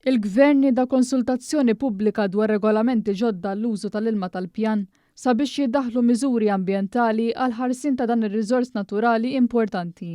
Il-Gvern nieda konsultazzjoni pubblika dwar regolamenti ġodda għall-użu tal-ilma tal-pjan sabiex jiddaħħlu miżuri ambjentali għall-ħarsien ta' dan ir-riżors naturali importanti.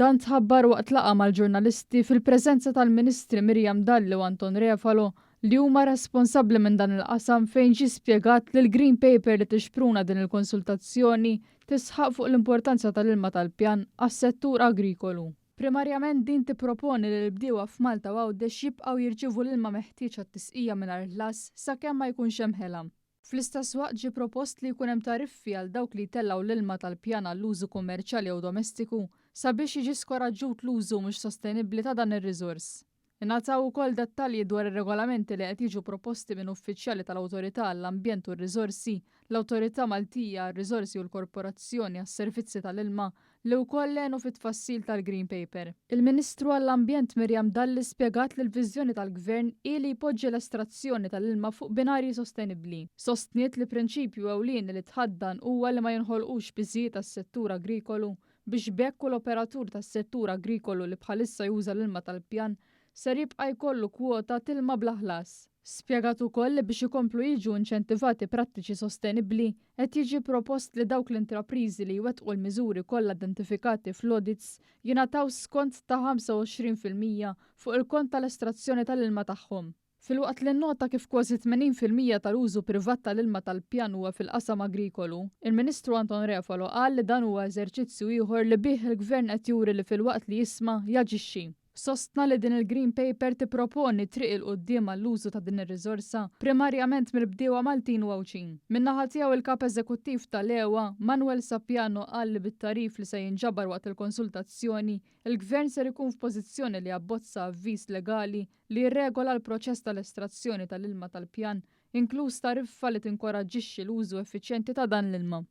Dan tħabbar waqt laqgħa mal-ġurnalisti fil-preżenza tal-Ministri Miriam Dalli u Anton Refalo li huma responsabbli minn dan il-qasam fejn ġie spjegat li l-Green Paper li tixpruna din il-konsultazzjoni tisħaq fuq l-importanza tal-ilma tal-pjan għas-settur agrikolu. Primarjament din tipproponi li l-bdiewa f'Malta u Għawdex jibqgħu jirċievu l-ilma meħtieġ għat-tisqija mingħajr ħlas sakemm ma jkunx hemm ħela. Fl-istess waqt ġie propost li jkun hemm tariffi għal dawk li jtellgħu l-ilma tal-pjan għall-użu kummerċjali jew domestiku sabiex jiġi skoraġġut l-użu mhux sostenibbli ta' dan ir-riżors. Ingħataw ukoll dettalji dwar ir-regolamenti li qed jiġu proposti minn uffiċjali tal-Awtorità għall-Ambjent u r-Riżorsi, l-Awtorità Maltija għar-Riżorsi u l-Korporazzjoni għas-Servizzi tal-Ilma li wkoll għenu fit-tfassil tal-Green Paper. Il-Ministru għall-Ambjent Miriam Dalli spjegat li l-viżjoni tal-Gvern hi li jpoġġi l-estrazzjoni tal-ilma fuq binarji sostenibbli. Sostniet li prinċipju ewlieni li tħaddan huwa li ma jinħolqux piżijiet għas-settur agrikolu biex b'hekk kull operatur tas-settur agrikolu li bħalissa juża l-ilma tal-pjan ser jibqa' jkollu kwota t'ilma bla ħlas. Spjegat ukoll li biex ikomplu jiġu inċentivati prattiċi sostenibbli, qed jiġi propost li dawk l-intrapriżi li jwettqu l-miżuri kollha identifikati fl-audits jingħataw skont ta' 25% fuq il-kont tal-estrazzjoni tal-ilma tagħhom. Filwaqt li nnota kif kważi 80% tal-użu privat tal-ilma tal-pjan huwa fil-qasam agrikolu, il-Ministru Anton Refalo qal li dan huwa eżerċizzju ieħor li bih il-Gvern qed juri li filwaqt li jisma', jaġixxi. Sostna li din il-Green Paper tipproponi triq 'il quddiem għall-użu ta' din ir-riżorsa, primarjament mill-bdiewa Maltin u Għawdxin. Min-naħa tiegħu il-Kap Eżekuttiv tal-EWA, Manuel Sapiano qal li bit-tagħrif li se jinġabar waqt il-konsultazzjoni, il-Gvern ser ikun f'pożizzjoni li jabbozza avviż legali li jirregola l-proċess tal-estrazzjoni tal-ilma tal-pjan, inkluż tariffa li tinkoraġġixxi l-użu effiċjenti ta' dan l-ilma.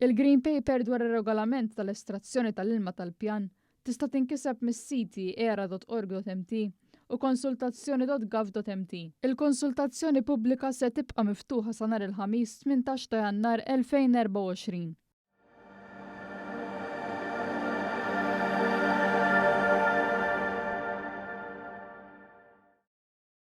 Il-Green Paper dwar ir-regolament tal-estrazzjoni tal-ilma tal-pjan tista' tinkiseb mis-siti era.org.mt u konsultazzjoni.gov.mt. Il-konsultazzjoni pubblika se tibqa' miftuħa sa nhar il-Ħamis 18 ta' Jannar 2024.